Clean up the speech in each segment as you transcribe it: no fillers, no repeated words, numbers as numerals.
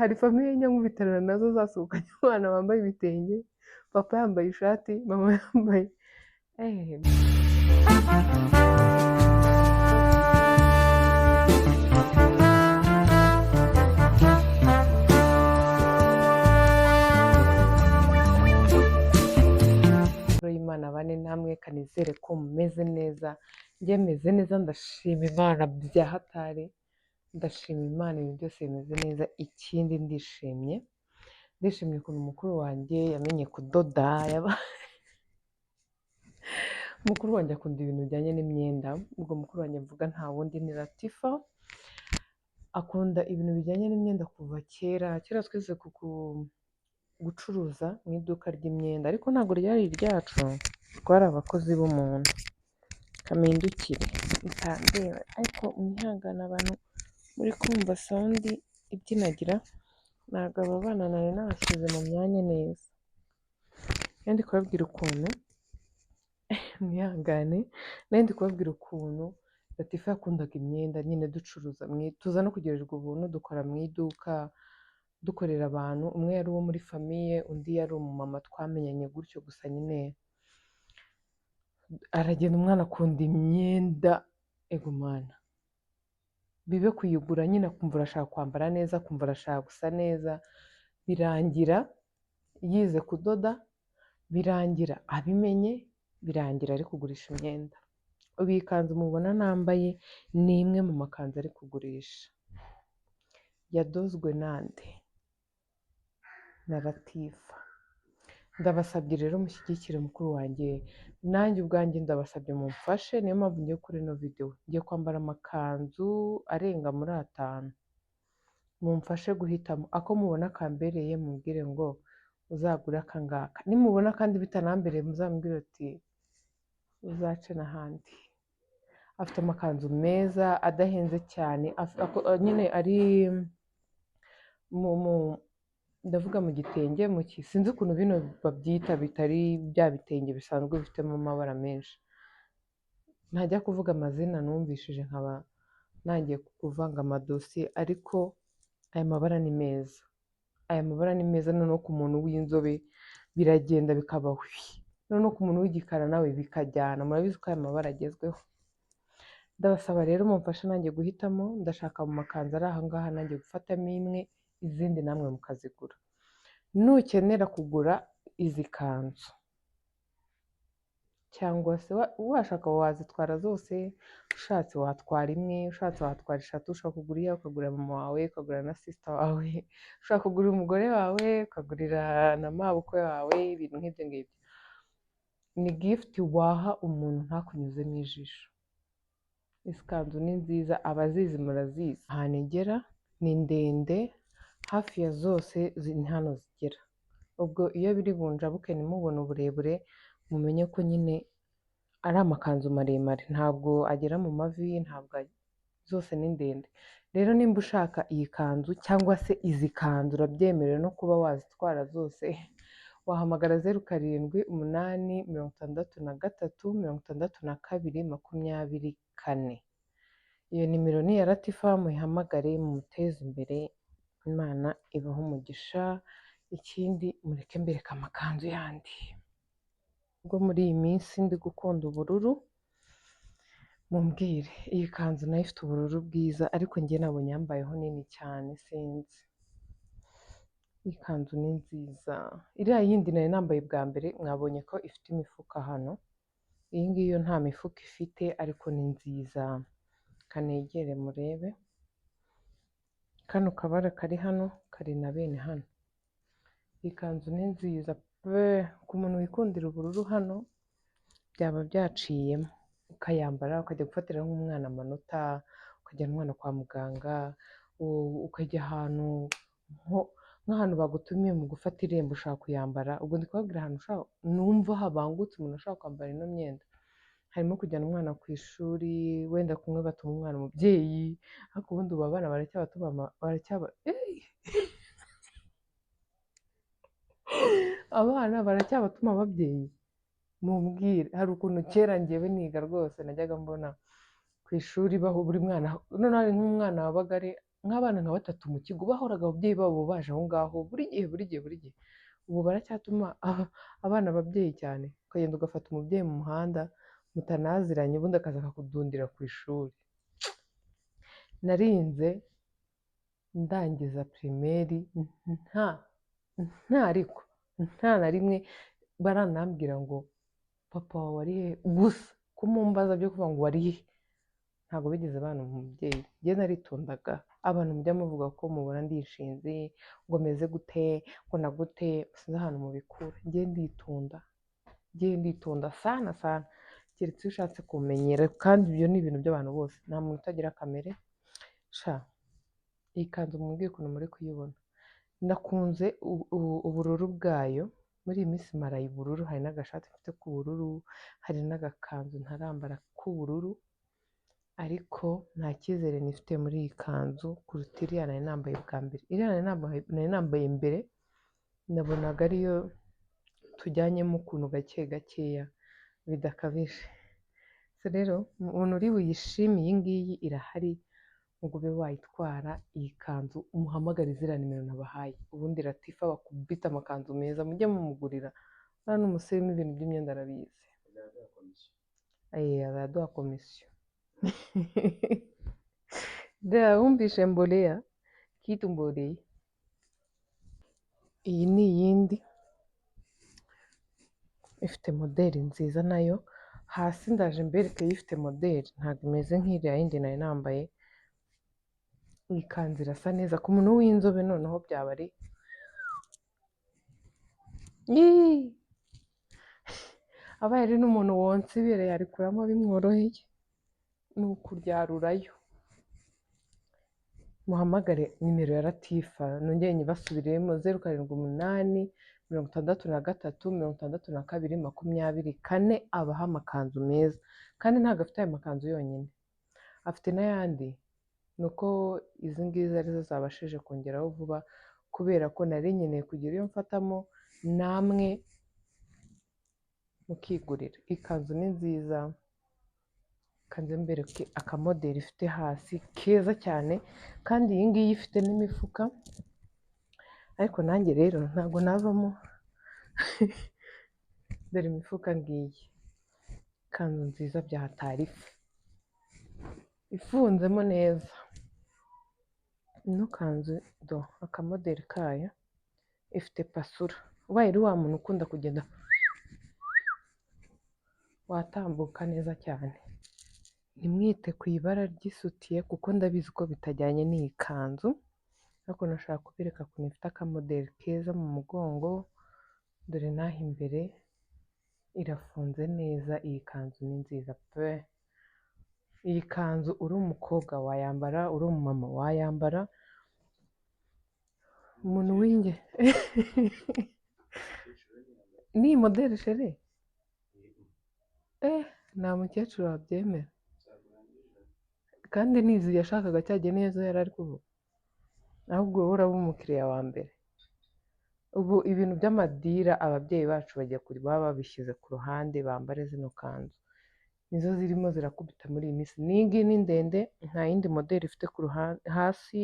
Hari famille njya nkubitanira nazo zasohokanye abana bambaye ibitenge, papa yambaye ishati, mama yambaye eh. Y'Imana bane namwe, kanizere ko mumeze neza. Njye meze neza, ndashima Imana bya hatari, ndashima Imana, ibintu byose bimeze neza. Ikindi ndishimye, ndishimye ukuntu mukuru wanjye yamenye kudoda. Mukuru wanjye akunda ibintu bijyanye n'imyenda. Ubwo mukuru wanjye mvuga nta wundi ni Latifa, akunda ibintu bijyanye n'imyenda kuva kera. Kera twize gucuruza mu iduka ry'imyenda, ariko ntabwo ryari iryacu, twari abakozi b'umuntu. Kamindukire mutandeba, ariko mwihangane abantu muri kumva sound ibyinagira, ntabwo aba bana nari nabashyize mu myanya neza. Nari ndi kubabwira ukuntu, mwihangane, nari ndi kubabwira ukuntu Latifa yakundaga imyenda nyine, ducuruza, tuza no kugirirwa ubuntu, dukora mu iduka, dukorera abantu. Umwe yari uwo muri famille, undi yari umumama twamenyanye gutyo gusa nyine. Aragenda, umwana akunda imyenda, ego mana, bibe kuyigura nyine, akumva arashaka kwambara neza, akumva arashaka gusa neza. Birangira yize kudoda, birangira abimenye, birangira ari kugurisha imyenda. Ubu iyi kanzu mubona nambaye ni imwe mu makanzu ari kugurisha, yadozwe nande? Na Latifa. Ndabasabye rero mushyigikire mukuru wanjye, nanjye ubwanjye ndabasabye mumfashe. Niyo mpamvu ngiye kuri ino video, ngiye kwambara amakanzu arenga muri atanu, mumfashe guhitamo ako mubona kambereye, mubwire ngo uzagure aka ngaka. Nimubona kandi bitanambereye, muzambwire uti uzace n'ahandi. Afite amakanzu meza adahenze cyane, nyine ari mu ndavuga mu gitenge, mu ki, sinzi ukuntu bino babyita, bitari bya bitenge bisanzwe bifitemo amabara menshi. Ntajya kuvuga amazina numvishije nkaba nangiye kuvanga amadosiye, ariko aya mabara ni meza, aya mabara ni meza. Noneho ku muntu w'inzobe biragenda bikaba hwi, noneho ku muntu w'igikara nawe bikajyana. Murabizi ko aya mabara agezweho. Ndabasaba rero mumfashe nanjye guhitamo, ndashaka mu makanzu ari aha ngaha nanjye gufatamo imwe, izindi namwe mukazigura. Nukenera kugura izi kanzu cyangwa se washaka wazitwara zose, ushatse watwara imwe, ushatse watwara eshatu, ushobora kugura iyawe, ukagurira mama wawe, ukagurira na sister wawe, ushobora kugurira umugore wawe, ukagurira na mabukwe wawe, ibintu nk'ibyo ngibyo. Ni gift waha umuntu ntakunyuzemo ijisho. Izi kanzu ni nziza, abazizi murazizi. Ahantu igera ni ndende, hafi ya zose ni hano zigera. Ubwo iyo biri bunjabuke ntimubone uburebure, mumenye ko nyine ari amakanzu maremare, ntabwo agera mu mavi, ntabwo zose ni ndende. Rero nimba ushaka iyi kanzu cyangwa se izi kanzu, urabyemerewe no kuba wazitwara zose. Wahamagara 07863224. Iyo nimero ni iya Latifa, muyihamagare mumuteze imbere, Imana ibahe umugisha. Ikindi mureke mbereke amakanzu yandi. Ubwo muri iyi minsi ndi gukunda ubururu, mumbwire iyi kanzu nayo ifite ubururu bwiza, ariko njye nabonye yambayeho nini cyane, sinzi. Iyi kanzu ni nziza. Iriya yindi nari nambaye bwa mbere mwabonye ko ifite imifuka hano, iyi ngiyi yo nta mifuka ifite, ariko ni nziza. Kanegere murebe kano kabara kari hano, kari na bene hano. Iyi kanzu ni nziza pe, ku muntu wikundira ubururu hano byaba byaciyemo, ukayambara ukajya gufatira nk'umwana amanota, ukajyana umwana kwa muganga, ukajya ahantu nk'ahantu bagutumiye mu gufata irembo, ushaka kuyambara. Ubwo ndi kubabwira ahantu numva habangutse umuntu ashobora kwambara ino myenda. Harimo kujyana umwana ku ishuri, wenda kumwe batuma umwana umubyeyi, ariko ubundi ubu abana baracyabatuma, baracyaba, abana baracyabatuma ababyeyi? Mumbwire. Hari ukuntu kera njyewe niga rwose najyaga mbona ku ishuri baho buri mwana, noneho hari nk'umwana wabaga ari nk'abana nka batatu mu kigo bahoraga ababyeyi babo baje aho ngaho buri gihe, buri gihe, buri gihe. Ubu baracyatuma abana ababyeyi cyane, ukagenda ugafata umubyeyi mu muhanda mutanaziranye, ubundi akaza akakudundira ku ishuri. Narinze ndangiza primaire nta ariko nta na rimwe baranambwira ngo papa wawe ari he, gusa kumumbaza byo kuvuga ngo wari he, ntabwo bigeze bana umubyeyi. Njye naritondaga. Abantu mujya muvuga ko mubona ndi inshinzi, ngo meze gute, ngo na gute, sinzi ahantu mubikura. Njye nditonda, njye nditonda sana sana, keretse iyo ushatse kumenyera, kandi ibyo ni ibintu by'abantu bose, nta muntu utagira kamere. Sha, iyi kanzu mumbwire ukuntu muri kuyibona. Nakunze ubururu bwayo. Muri iyi minsi maraye ubururu, hari n'agashati mfite k'ubururu, hari n'agakanzu ntarambara k'ubururu, ariko nta cyizere nifite muri iyi kanzu kuruta iriya nari nambaye bwa mbere. Iriya nari nambaye mbere nabonaga ariyo tujyanyemo ukuntu gake gakeya bidakabije. So rero umuntu uri buyishime, iyi ngiyi irahari, ngo ube wayitwara iyi kanzu, umuhamagare ziriya nimero nabahaye. Ubundi Latifa bakubita amakanzu meza, mujye mumugurira. Uriya ni umusirimu, ibintu by'imyenda arabizi. Azaduha komisiyo. Wumvishe mbolea kitu mbolea. Iyi ni iyindi ifite moderi nziza nayo. Hasi ndaje mbereke yo ifite moderi, ntabwo imeze nk'iriya yindi nari nambaye. Iyi kanzu irasa neza ku muntu w'inzobe, noneho byaba ari Yii! Abaye ari n'umuntu wonsa ibere yarikuramo bimworoheye, ni ukuryarurayo. Muhamagare nimero ya Latifa, nongere nyibasubiriremo: 0786 362 24. Abaha amakanzu meza, kandi ntabwo afite aya makanzu yonyine, afite n'ayandi, ni uko izi ngizi arizo zabashije kongeraho vuba, kubera ko nari nkeneye kugira iyo mfatamo namwe mukigurira. Ikanzu ni nziza, kanze mbereke akamoderi ifite hasi keza cyane, kandi iyi ngiyi ifite n'imifuka. Ariko nanjye rero ntabwo navamo. Dore imifuka ngiyi. Ikanzu nziza bya tarifa, ifunzemo neza. Ino kanzu do akamoderi kayo, ifite pasura. Ubaye uri wa muntu ukunda kugenda, watambuka neza cyane. Ntimwite ku ibara ry'isutiye, kuko ndabizi ko bitajyanye n'iyi kanzu, ariko nashaka kubereka ukuntu ifite akamoderi keza mu mugongo. Dore n'aho imbere irafunze neza. Iyi kanzu ni nziza pe! Iyi kanzu uri umukobwa wayambara, uri umumama wayambara, umuntu w'inge n'iyi moderi chérie. Nta mukecuru wabyemera, kandi n'izi yashakaga cyagiye neza yari ari kuvuga. Ahubwo wowe uraba umukiriya wa mbere. Ubu ibintu by'amadira ababyeyi bacu bajya kuri baba babishyize ku ruhande, bambare zino kanzu, nizo zirimo zirakubita muri iyi minsi. N'iyi ngiyi ni ndende, nta yindi moderi ifite ku ruhande hasi,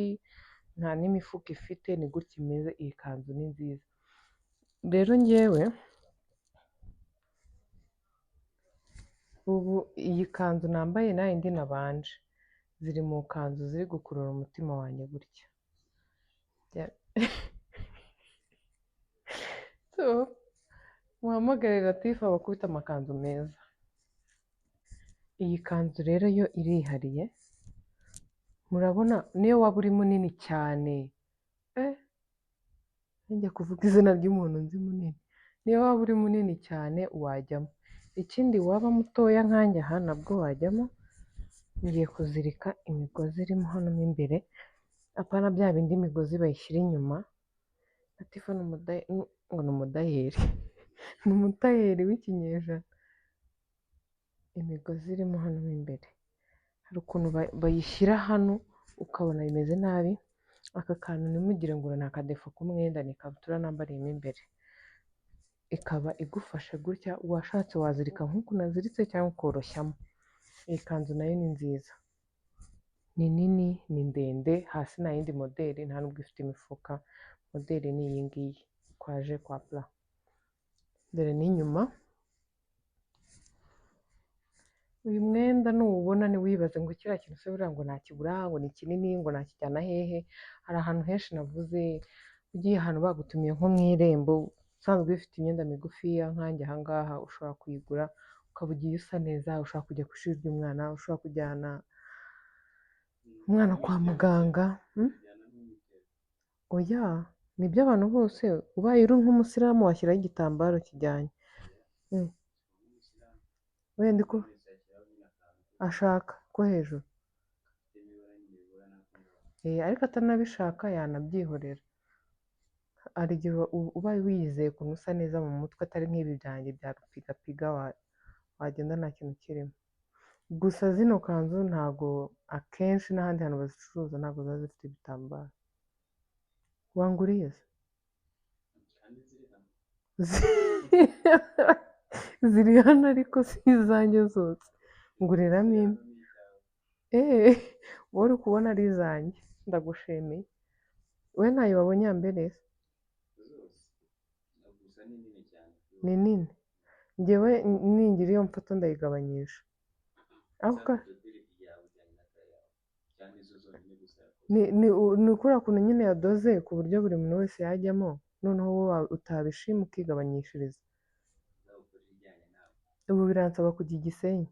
nta n'imifuka ifite, ni gutya imeze. Iyi kanzu ni nziza rero. Ngewe ubu iyi kanzu nambaye n'ayindi nabanje ziri mu kanzu ziri gukurura umutima wanjye gutya. So muhamagare Latifa bakubite amakanzu meza. Iyi kanzu rero yo irihariye, murabona niyo waba uri munini cyane, njya kuvuga izina ry'umuntu nzi munini, niyo waba uri munini cyane wajyamo. Ikindi waba mutoya nkanjye aha nabwo wajyamo. Ngiye kuzirika imigozi irimo hano mo imbere, apana bya bindi imigozi bayishyira inyuma. Latifa ni ngo ni umudayeri, ni umutayeri w'ikinyejana. Imigozi irimo hano mo imbere, hari ukuntu bayishyira hano ukabona bimeze nabi. Aka kantu ntimugire ngo ni akadefo k'umwenda, ni ikabutura nambariyemo imbere, ikaba igufashe gutya. Washatse wazirika nk'uku naziritse cyangwa ukoroshyamo. Iyi kanzu nayo ni nziza. Ni nini, ni ndende, hasi nta yindi moderi, nta nubwo ifite imifuka. Moderi ni iyi ngiyi kwaje kwa pla. Dore n'inyuma. Uyu mwenda nuwubona ntiwibaze ngo kiriya kintu se buriya ngo nakigura, ngo ni kinini, ngo nakijyana hehe. Hari ahantu henshi navuze, ugiye ahantu bagutumiye nko mu irembo, usanzwe wifite imyenda migufiya nkanjye aha ngaha, ushobora kuyigura ukaba ugiye usa neza. Ushobora kujya ku ishuri ry'umwana, ushobora kujyana umwana kwa muganga. Oya, ni iby'abantu bose. Ubaye uri nk'umusilamu washyiraho igitambaro kijyanye. Wenda ko ashaka ko hejuru, ariko atanabishaka yanabyihorera. Hari igihe ubaye wiyizeye ukuntu usa neza mu mutwe, atari nk'ibi byanjye bya rupigapiga, wagenda nta kintu kirimo. Gusa zino kanzu ntago akenshi n'ahandi hantu bazicuruza ntabwo ziba zifite ibitambaro. Wanguriye se? Ziri hano ariko si izanjye zose, nguriramo imwe. Eee, wowe uri kubona ari izanjye, ndagushimiye. We ntayo wabonye yambereye se? Ni nini. Njyewe ningira iyo mfata ndayigabanyisha. Ako ni ukuriya kuntu nyine yadoze ku buryo buri muntu wese yajyamo, noneho wowe utabishima ukigabanyishiriza. Ubu biransaba kujya i Gisenyi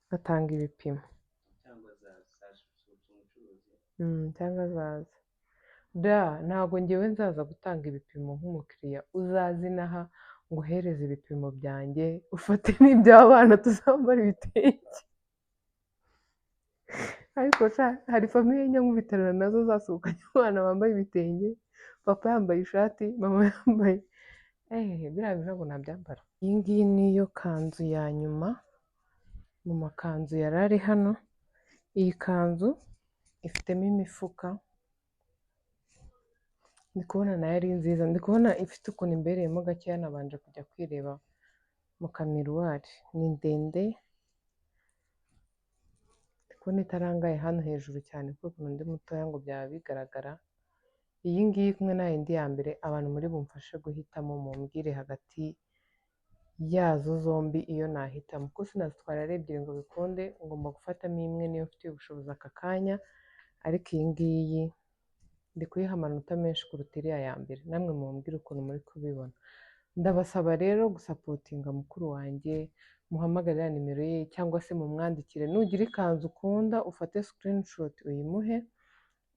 ngatanga ibipimo. Cyangwa azaza da. Ntabwo ngewe nzaza gutanga ibipimo nk'umukiriya. Uzaze inaha nguhereze ibipimo byanjye, ufate n'iby'abana, tuzambara ibitenge. Ariko sha, hari famille njya nkubitana nazo zasohokanye abana bambaye ibitenge, papa yambaye ishati, mama yambaye, biriya bintu ntabwo nabyambara. Iyi ngiyi niyo kanzu ya nyuma mu makanzu yari ari hano. Iyi kanzu ifitemo imifuka, ndi kubona nayo ari nziza, ndi kubona ifite ukuntu imbereyemo gakeya. Nabanje kujya kwireba mu kamiruwari. Ni ndende, ndi kubona itarangaye hano hejuru cyane kuko ukuntu ndi mutoya ngo byaba bigaragara. Iyi ngiyi kumwe na yindi ya mbere, abantu muri bumfashe guhitamo, mumbwire hagati yazo zombi iyo nahitamo, kuko sinazitwara ari ebyiri ngo bikunde, ngomba gufatamo imwe niyo mfitiye ubushobozi aka kanya. Ariko iyi ngiyi ndi kuyiha amanota menshi kuruta iriya ya mbere. Namwe mumbwire ukuntu muri kubibona. Ndabasaba rero gusupportinga mukuru wanjye, muhamagare ya nimero ye cyangwa se mumwandikire. Nugira ikanzu ukunda, ufate screenshot uyimuhe,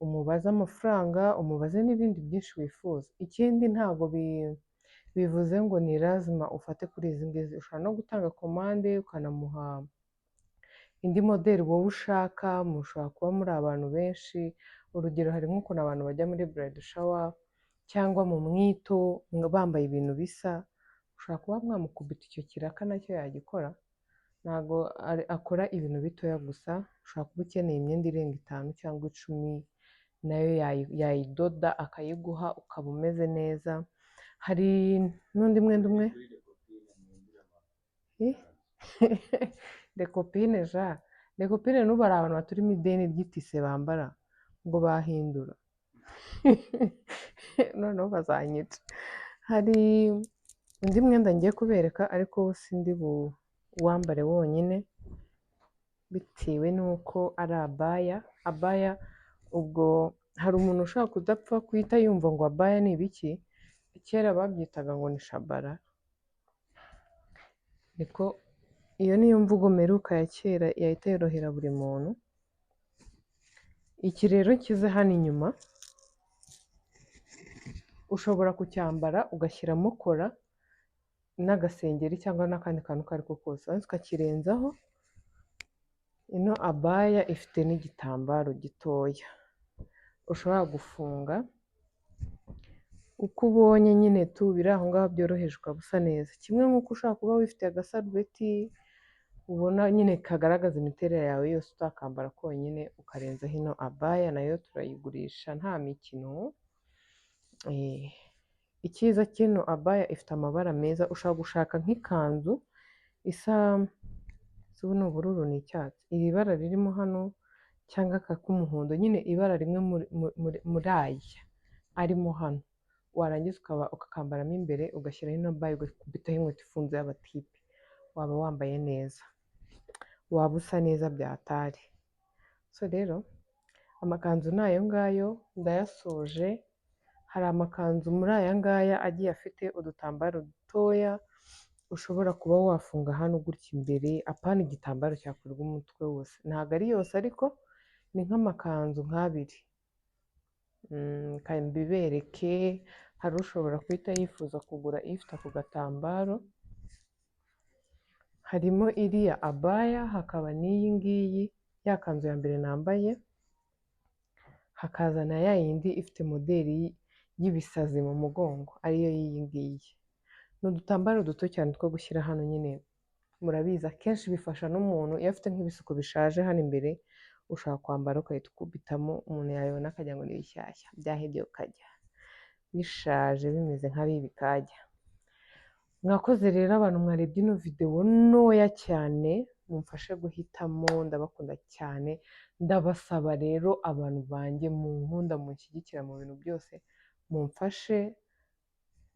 umubaze amafaranga, umubaze n'ibindi byinshi wifuza. Ikindi, ntabwo bivuze ngo ni lazima ufate kuri izi ngizi. Ushobora no gutanga komande ukanamuha indi moderi wowe ushaka. Mushobora kuba muri abantu benshi. Urugero, hari nk'ukuntu abantu bajya muri bridal shower cyangwa mu mwito bambaye ibintu bisa, ushobora kuba mwamukubita icyo kiraka, nacyo yagikora. Ntabwo akora ibintu bitoya gusa. Ushobora kuba ukeneye imyenda irenga itanu cyangwa 10, nayo yayidoda akayiguha ukaba umeze neza. Hari n'undi mwenda umwe. Rekopine ja rekopine, n'ubu hari abantu baturimo ideni ry'itise bambara ngo bahindura, noneho bazanyica. Hari undi mwenda ngiye kubereka, ariko sindi buwambare wonyine bitewe n'uko ari abaya. Abaya, ubwo hari umuntu ushobora kudapfa guhita yumva ngo abaya ni ibiki. Kera babyitaga ngo ni shabara, niko iyo niyo mvugo mperuka ya kera yahita yorohera buri muntu. Iki rero nshyize hano inyuma, ushobora kucyambara ugashyiramo kora n'agasengeri cyangwa n'akandi kantu ako ari ko kose, warangiza ukakirenzaho ino abaya ifite n'igitambaro gitoya ushobora gufunga uko ubonye nyine tu, biri aho ngaho byoroheje, ukaba usa neza. Kimwe nk'uko ushobora kuba wifitiye agasarubeti ubona nyine kagaragaza imiterere yawe yose, utakambara konyine, ukarenzaho ino abaya, nayo turayigurisha nta mikino. Icyiza cy'ino abaya, ifite amabara meza. Ushobora gushaka nk'ikanzu isa, ubu ni ubururu, ni icyatsi, iri bara ririmo hano cyangwa aka k'umuhondo nyine, ibara rimwe muri aya arimo hano, warangiza ukaba ukakambaramo imbere, ugashyiraho ino bayi, ugakubitaho inkweto ifunze y'abatipe, waba wambaye neza, waba usa neza byatari. So rero amakanzu ni ayo ngayo, ndayasoje. Hari amakanzu muri aya ngaya agiye afite udutambaro dutoya ushobora kuba wafunga hano gutya imbere, apana igitambaro cyakwirwa umutwe wose. Ntabwo ari yose, ariko ni nk'amakanzu nk'abiri. Mbibereke. Hari ushobora guhita yifuza kugura ifite ako gatambaro. Harimo iriya abaya, hakaba n'iyi ngiyi ya kanzu ya mbere nambaye, hakaza na ya yindi ifite moderi y'ibisazi mu mugongo, ariyo y'iyi ngiyi. Ni udutambaro duto cyane two gushyira hano nyine. Murabizi, akenshi bifasha n'umuntu iyo afite nk'ibisuko bishaje hano imbere, ushobora kwambara ugahita ukubitamo, umuntu yabibona akagira ngo ni bishyashya, byahebye ukajya bishaje bimeze nk'abibi kajya. Mwakoze rero abantu mwarebye ino videwo ntoya cyane, mumfashe guhitamo. Ndabakunda cyane. Ndabasaba rero abantu banjye munkunda, munshyigikira mu bintu byose, mumfashe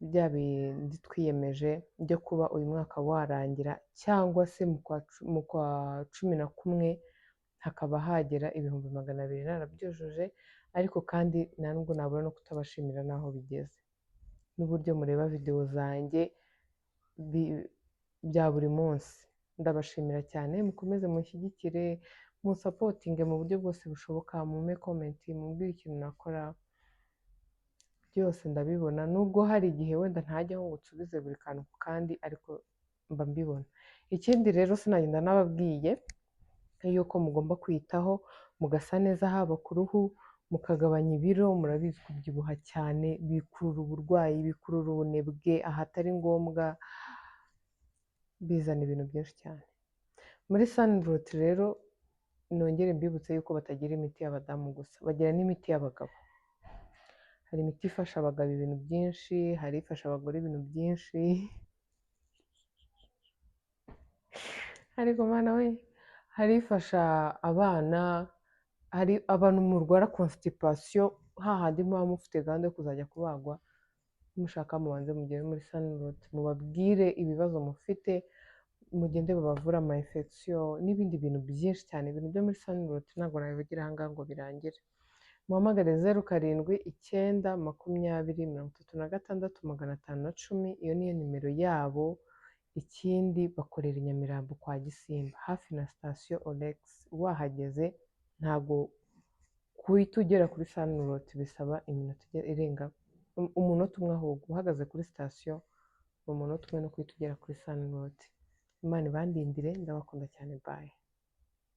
bya bindi twiyemeje byo kuba uyu mwaka warangira cyangwa se mu kwa 11 hakaba hagera 200,000 narabyujuje. Ariko kandi nta nubwo nabura no kutabashimira n'aho bigeze n'uburyo mureba videwo zanjye bya buri munsi. Ndabashimira cyane. Mukomeze mushyigikire, musapotinge mu buryo bwose bushoboka, mumpe comment, mumbwire ikintu nakora, byose ndabibona, nubwo hari igihe wenda ntajyaho ngo nsubize buri kantu ku kandi, ariko mba mbibona. Ikindi rero, sinagenda nababwiye yuko mugomba kwitaho mugasa neza, haba ku ruhu, mukagabanya ibiro. Murabizi, kubyibuha cyane bikurura uburwayi, bikurura ubunebwe ahatari ngombwa, bizana ibintu byinshi cyane. Muri Sunrot rero, nongere mbibutse yuko batagira imiti y'abadamu gusa, bagira n'imiti y'abagabo. Hari imiti ifasha abagabo ibintu byinshi, hari ifasha abagore ibintu byinshi, ariko Mana we, hari ifasha abana, hari abantu murwara constipation, hahandi muba mufite gahunda yo kuzajya kubagwa. Mushaka mubanze mugere muri Sunrot, mubabwire ibibazo mufite, mugende babavure ama infection n'ibindi bintu byinshi cyane. Ibintu byo muri Sunrot ntabwo nabivugira aha ngaha ngo birangire. Muhamagare 0792036510, iyo niyo nimero yabo. Ikindi, bakorera i Nyamirambo kwa Gisimba, hafi na sitasiyo Olex. Wahageze, ntabwo guhita ugera kuri Sunrot bisaba iminota irenga umunota umwe, ahubwo uhagaze kuri sitasiyo ni umunota umwe no guhita ugera kuri Sunrot. Imana ibandindire, ndabakunda cyane, bye.